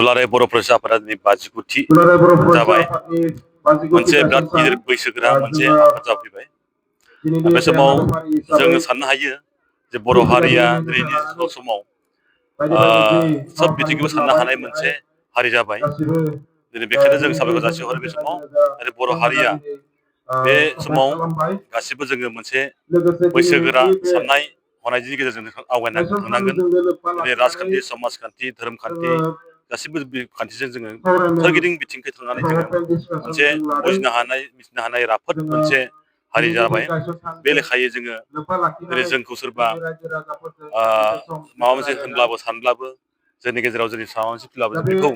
दुलाराय बर' फरायसा आफादा दिनै 59 जाबाय मोनसे बिराद गिदिर बैसोगोरा मोनसे आफाद जाफैबाय। बे समाव जोङो साननो हायो जे बर' हारिया दिनैनि समाव सब बिथिंखौबो साननो हानाय मोनसे हारि जाबाय। दिनै बेखायनो जों साबायखर जासिहरो बे समाव आरो बर' हारिया बे समाव गासिबो जोङो मोनसे बैसोगोरा साननाय हनायनि गेजेरजों आवगायना थांनांगोन। दिनै राजखान्थि समाजखान्थि धोरोमखान्थि गासिबो खान्थिजों जोङो सोरगिदिं बिथिंखै थांनानै जोङो मोनसे बुजिनो हानाय मिथिनो हानाय राफोद मोनसे हारि जाबाय। बे लेखायै जोङो दिनै जोंखौ सोरबा माबा मोनसे होनब्लाबो सानब्लाबो जोंनि गेजेराव जोंनि माबा मोनसे फैब्लाबो जों बेखौ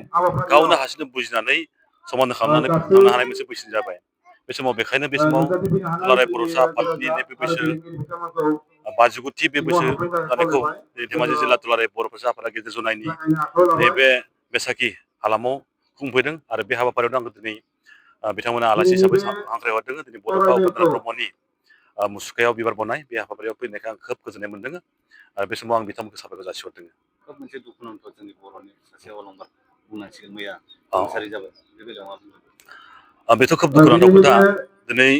गावनो हारसिंनो बुजिनानै समाधान खालामनानै थांनो हानाय मोनसे बैसो जाबाय। बे समाव बेखायनो बे समाव दुलाराय बर'सा आफादनि नैबे बैसो 59 बे बैसो जानायखौ धेमाजि जिल्ला दुलाराय बर' फरायसा आफादा गेजेर जनायनि नैबे बेसाखि हालामाव खुंफैदों आरो बे हाबाफारियावनो आंखौ दिनै बिथांमोना आलासि हिसाबै हांख्रायहरदों। दिनै बड'फा उपेन्द्र ब्रह्मनि मुसुखायाव बिबार बावनाय बे हाबाफारियाव फैनायखाय आं खोब गोजोननाय मोनदों आरो बे समाव आं बिथांमोनखौ साबायखर जासिहरदों। खोब मोनसे दुखुनांथाव जोंनि बर'नि सासे अलंबार बुंनांसिगोन मैया रुंसारि जाबाय बे बेलायाव मा बुंगोन? बेथ' खोब दुखुनांथाव खोथा। दिनै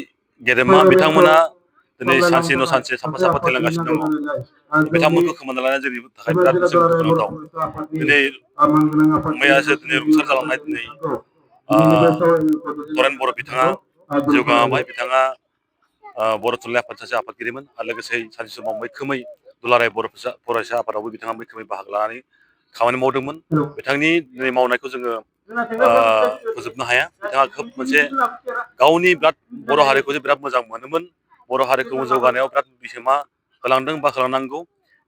गेदेमा बिथांमोना दिनै सानसे उनाव सानसे साफा साफा थैलांगासिनो दङ। बिथांमोनखौ खोमाना लानाया जोंनि थाखाय बिराद मोनसे दुखुनांथाव। दिनै मैयासो दिनै रुंसार जालांनाय दिनै तरेन बर' बिथाङा जिउ गोमाबाय। बिथाङा बर' थुनलाइ आफाद सासे आफादगिरिमोन आरो लोगोसे सानसे समाव मैखोमै दुलाराय बर' फरायसा आफादावबो बिथाङा मैखोमै बाहागो लानानै खामानि मावदोंमोन। बिथांनि दिनै मावनायखौ जोङो फोजोबनो हाया। बिथाङा खोब मोनसे गावनि बिराद बर' हारिखौ जे बिराद मोजां मोनोमोन। बर' हारिखौ जौगानायाव बिराद बिहोमा होलांदों बा होलांनांगौ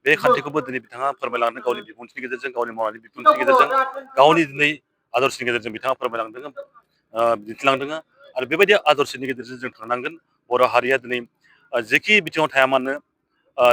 बे खान्थिखौबो दिनै बिथाङा फोरमायलांदों गावनि बिबुंथिनि गेजेरजों गावनि मावनायनि बिबुंथिनि गेजेरजों गावनि दिनै आदर्शनि गेजेरजों बिथाङा फोरमायलांदों दिन्थिलांदों आरो बेबायदि आदर्शनि गेजेरजों जों थांनांगोन। बर' हारिया दिनै जेखि बिथिङाव थाया मानो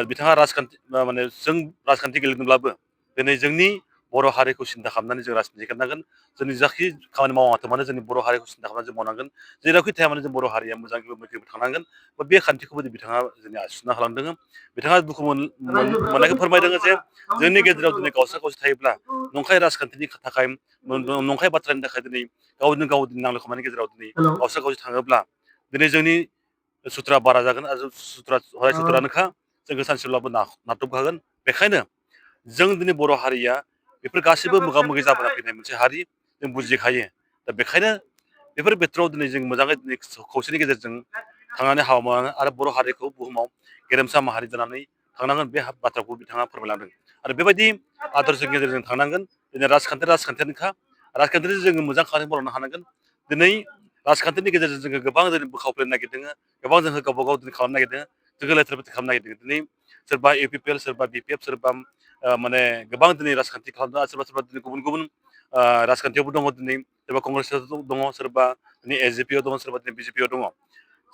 बिथाङा राजखान्थि माने जों राजखान्थि गेलेदोंब्लाबो दिनै जोंनि बर' हारिखौ सिन्था खालामनानै जों राजखान्थि गेलेनांगोन। जोंनि जाखि खामानि मावाथों मानो जोंनि बर' हारिखौ सिन्था खालामनानै जों मावनांगोन। जेरावखि थाया मानो जों बर' हारिया मोजां मैखोमै थांनांगोन। बे खान्थिखौबो बिथाङा जोंनि सुना होलांदों। बिथाङा दुखु मोननायखौ फोरमायदों जे जोंनि गेजेराव दिनै गावसा गावसि थायोब्ला नंखाय राजखान्थिनि थाखाय नंखाय बाथ्रानि थाखाय दिनै गावजों गाव नांलाय खमलायनि गेजेराव दिनै गावसा गावसि थाङोब्ला दिनै जोंनि सुथुरा बारा जागोन आरो हराय सुथुरानोखा जोंखौ सानसेब्लाबो नारथबखागोन। बेखायनो जों दिनै बर' हारिया बेफोर गासैबो मोगा मोगि जाबोना फैनाय मोनसे हारि जों बुजिखायो। दा बेखायनो बेफोर बिथोराव दिनै जों मोजाङै दिनै खौसेनि गेजेरजों थांनानै हाबा मावनांगोन आरो बर' हारिखौ बुहुमाव गेरेमसा माहारि जानानै थांनांगोन बे बाथ्राखौ बिथाङा फोरमायलांदों आरो बेबायदि आदर्शनि गेजेरजों थांनांगोन। दिनै राजखान्थियानोखा राजखान्थिजों जोङो मोजां खामानि मावलांनो हानांगोन। दिनै राजखान्थिनि गेजेरजों जोङो गोबां दिनै बोखावफ्लेनो नागिरदों गोबां जोङो गावबा गाव दिनै खालामनो नागिरदों जोङो लेथेर फेथेर खालामनो नागिरदों। दिनै सोरबा इउपिपिएल सोरबा बिपिएफ सोरबा माने गोबां दिनै राजखान्थि खालामदों सोरबा सोरबा दिनै गुबुन गुबुन राजखान्थियावबो दङ। दिनै सोरबा कंग्रेसआव दङ सोरबा दिनै एसडिपिआव दङ सोरबा दिनै बिजेपिआव दङ।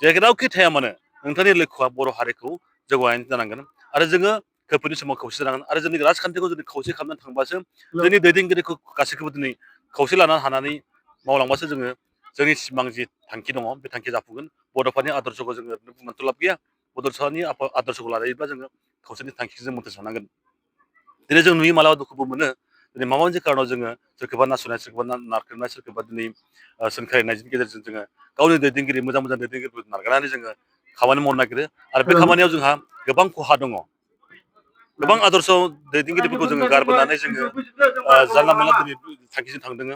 जेरावखि थाया मानो नोंथांनि लक्ष्यआ बर' हारिखौ जौगानाय जानांगोन आरो जोङो खैफोदनि समाव खौसे जानांगोन आरो जोंनि राजखान्थिखौ जुदि खौसे खालामनानै थांबासो जोंनि दैदेनगिरिखौ गासैखौबो दिनै खौसे लानो हानानै मावलांबासो जोङो जोंनि सिमां जि थांखि दङ बे थांखि जाफुंगोन। बड'फानि आदर्शखौ जोङो बुंनानैथ' लाब गैया। बड'फानि आदर्शखौ लायोब्ला जोङो खौसेनि थांखिखौ जों मोनथिनो हानांगोन। दिनै जों नुयो मालाबा दुखुबो मोनो। दिनै माबा मोनसे कारनाव जोङो सोरखौबा नासयनाय सोरखौबा नारख्रेबनाय सोरखौबा दिनै सोंखारिनायनि गेजेरजों जोङो गावनि दैदेनगिरि मोजां मोजां दैदेनगिरिफोरखौ नारगारनानै जोङो खामानि मावनो नागिरो आरो बे खामानियाव जोंहा गोबां खहा दङ। गोबां आदर्श दैदेनगिरिफोरखौ जोङो गारबोनानै जोङो जानला मोनला दिनै थांखिजों थांदों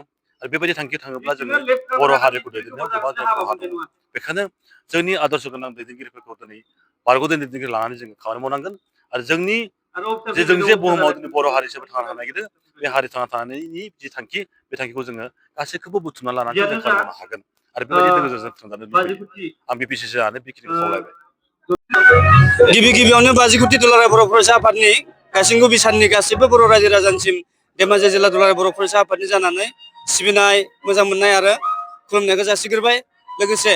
आरो बेबायदि थांखि थाङोब्ला जोङो बर' हारिखौ दैदेननायाव गोबां खहा दङ। बेखायनो जोंनि आदर्श गोनां दैदेनगिरिफोरखौ दिनै बारग' दैदेनगिरि लानानै जोङो खामानि मावनांगोन आरो जोंनि जों जे बुहुमाव दिनै बर' हारि हिसाबै थांना थानो नागिरदों बे हारि थांना थानायनि जि थांखि बे थांखिखौ जोङो गासैखौबो बुथुमना लानानै जों खामानि मावनो हागोन आरो बेबायदि लोगोजों जों थांजानो लुबैयो। आं बिपिसि जानानै बेखिनिखौ खावलायबाय। गिबि गिबियावनो 59 दुलाराय बर' फरायसा आफादनि गासैबो साननि गासैबो बर' रायजो राजानिसिम धेमाजि जिल्ला दुलाराय बर' फरायसा आफादनि जानानै सिबिनाय मोजां मोननाय आरो खुलुमनायखौ जासिग्रोबाय। लोगोसे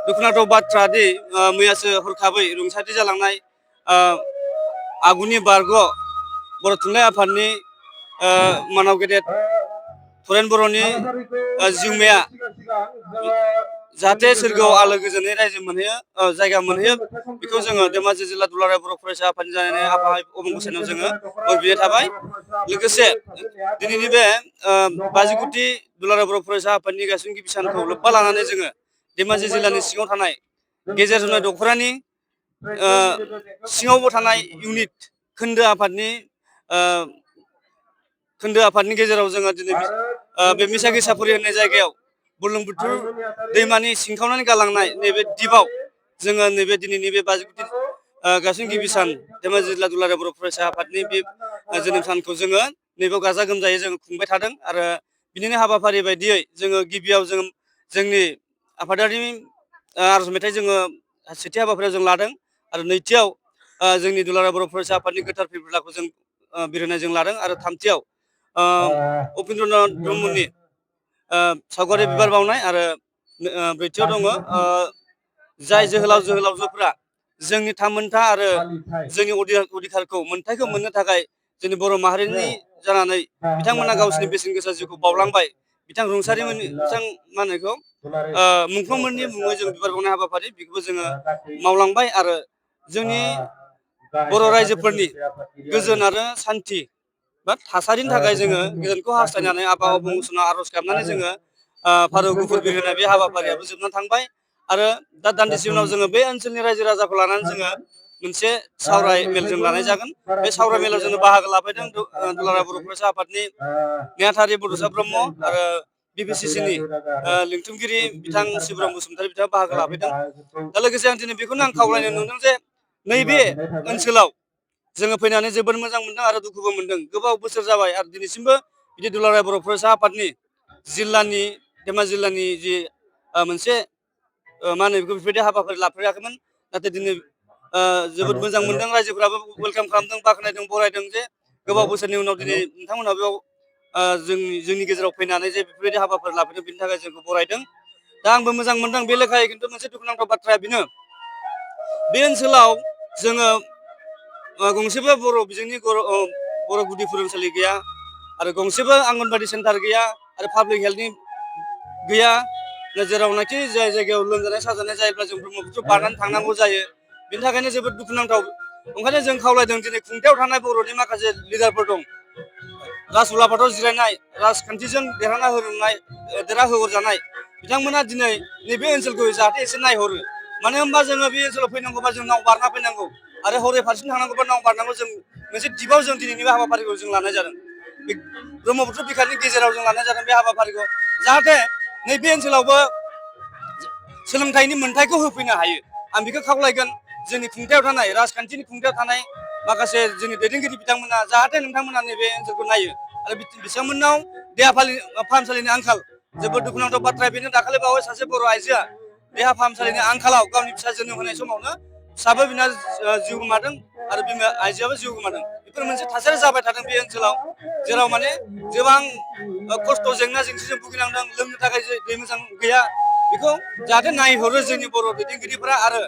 दुखुनांथाव बाथ्रा दि मैयासो हरखाबै रुंसारि जालांनाय आगुनि बारग' बर' थुनलाइ आफादनि मानाव गेदेर तरेन बर'नि जिउमाया जाहाथे सोरगोआव आलो गोजोनै रायजो मोनहैयो जायगा मोनहैयो बेखौ जोङो धेमाजि जिल्ला दुलाराय बर' फरायसा आफादनि जानानै आफा अबंगसानाव जोङो बोर बिनाय थाबाय। लोगोसे दिनैनि बे 50 कोटि दुलाराय बर' फरायसा आफादनि गायसनगिरि गिबि सानखौ लोब्बा लानानै जोङो धेमाजि जिल्लानि सिङाव थानाय गेजेर जौनाय दख'रानि सिङावबो थानाय इउनिट खोन्दो आफादनि गेजेराव जोङो दिनै बे मिसागि साफुरि होननाय जायगायाव बुरलुंबुथुर दैमानि सिंखावनानै गालांनाय नैबे दिपआव जोङो नैबे दिनैनि बे 50 कोटि गायसनगिरि गिबि सान धेमाजि जिल्ला दुलाराय बर' फरायसा आफादनि बे जोनोम सानखौ जोङो नैबेयाव गाजा गोमजायै जोङो खुंबाय थादों आरो बिनिनो हाबाफारि बायदियै जोङो गिबियाव जोंनि आफादारि आर'ज मेथाइ जोङो सेथि हाबाफारियाव जों लादों आरो नैथियाव जोंनि दुलाराय बर' फरायसा आफादनि गोथार फिरफिलाखौ जों बिरहोनाय जों लादों आरो थामथियाव उपेन्द्रनाथ ब्रह्मनि सावगारि बिबार बावनाय आरो ब्रैथियाव दङ जाय जोहोलाव जोहोलावजोफ्रा जोंनि थामोनथा आरो जोंनि अधिकारखौ मोनथायखौ मोननो थाखाय जोंनि बर' माहारिनि जानानै बिथांमोना गावसिनि बेसेन गोसा जिउखौ बावलांबाय बिथां रुंसारि बिथां मा होनो बेखौ मुंख्लंमोननि मुङै जों बिबार बावनाय हाबाफारि बेखौबो जोङो मावलांबाय आरो जोंनि बर' रायजोफोरनि गोजोन आरो सान्थि बा थासारिनि थाखाय जोङो गोजोनखौ हास्थायनानै आफा अबंगसानाव आर'ज गाबनानै जोङो फारौ गुफुर बिरहोनाय बे हाबाफारियाबो जोबनानै थांबाय आरो दा दान्दिसे उनाव जोङो बे ओनसोलनि रायजो राजाखौ लानानै जोङो मोनसे सावराय मेल जों लानाय जागोन। बे सावराय मेलाव जोङो बाहागो लाफैदों दुलाराय बर' फरायसा आफादनि नेहाथारि बड'सा ब्रह्म आरो BPCCनि लिंथुमगिरि बिथां शिबराम बसुमतारी बिथाङा बाहागो लाफैदों। दा लोगोसे आं दिनै बेखौनो आं खावलायनो नुदों जे नैबे ओनसोलाव जोङो फैनानै जोबोद मोजां मोनदों आरो दुखुबो मोनदों। गोबाव बोसोर जाबाय आरो दिनैसिमबो बिदि दुलाराय बर' फरायसा आफादनि जिल्लानि धेमाजि जिल्लानि जि मोनसे मा होनो बेखौ बेफोरबायदि हाबाफारि लाफेराखैमोन नाथाय दिनै जोबोद मोजां मोनदों रायजोफ्राबो वेलकाम खालामदों बाख्नायदों बरायदों जे गोबाव बोसोरनि उनाव दिनै नोंथांमोनहा बेयाव जोंनि गेजेराव फैनानै जे बेफोरबायदि हाबाफारि लाफैदों बिनि थाखाय जोंखौ बरायदों। दा आंबो मोजां मोनदों बे लेखायै खिन्थु मोनसे दुखुनांथाव बाथ्राया बेनो बे ओनसोलाव जोङो गंसेबो बर' बिजोंनि बर' गुदि फरायसालि गैया आरो गंसेबो आंगनबादि सेन्टार गैया आरो पाब्लिक हेल्थनि गैया जेरावनाखि जाय जायगायाव लोमजानाय साजानाय जायोब्ला जों ब्रह्मपुत्र बारनानै थांनांगौ जायो बिनि थाखायनो जोबोद दुखुनांथाव। ओंखायनो जों खावलायदों दिनै खुंथायाव थानाय बर'नि माखासे लिडारफोर दं राजउलाफादाव जिरायनाय राजखान्थिजों देरहाहोहरजानाय बिथांमोना दिनै नैबे ओनसोलखौ जाहाथे एसे नायहरो मानो होनबा जोङो बे ओनसोलाव फैनांगौबा जों नाव बारना फैनांगौ आरो हरै फारसेथिं थांनांगौबा नाव बारनांगौ जों मोनसे दिपआव जों दिनैनि बे हाबाफारिखौ जों लानाय जादों। बे ब्रह्मपुत्र बिखानि गेजेराव जों लानाय जादों बे हाबाफारिखौ जाहाथे नैबे ओनसोलावबो सोलोंथाइनि मोन्थायखौ होफैनो हायो आं बेखौ खावलायगोन जोंनि खुंथायाव थानाय राजखान्थिनि खुंथायाव थानाय माखासे जोंनि दैदेनगिरि बिथांमोना जाहाथे नोंथांमोना नैबे ओनसोलखौ नायो आरो बिथांमोननाव देहा फाहामसालिनि आंखाल जोबोद दुखुनांथाव बाथ्राया बेनो दाखालि बावै सासे बर' आइजोआ देहा फाहामसालिनि आंखालाव गावनि फिसा जोनोम होनाय समावनो फिसाबो बिना जिउ गोमादों आरो बिमा आइजोआबो जिउ गोमादों। बेफोर मोनसे थासारि जाबाय थादों बे ओनसोलाव जेराव माने गोबां खस्थ' जेंना जेंसिजों भुगिनांदों लोंनो थाखाय दै मोजां गैया बेखौ जाहाथे नायहरो जोंनि बर' दैदेनगिरिफ्रा आरो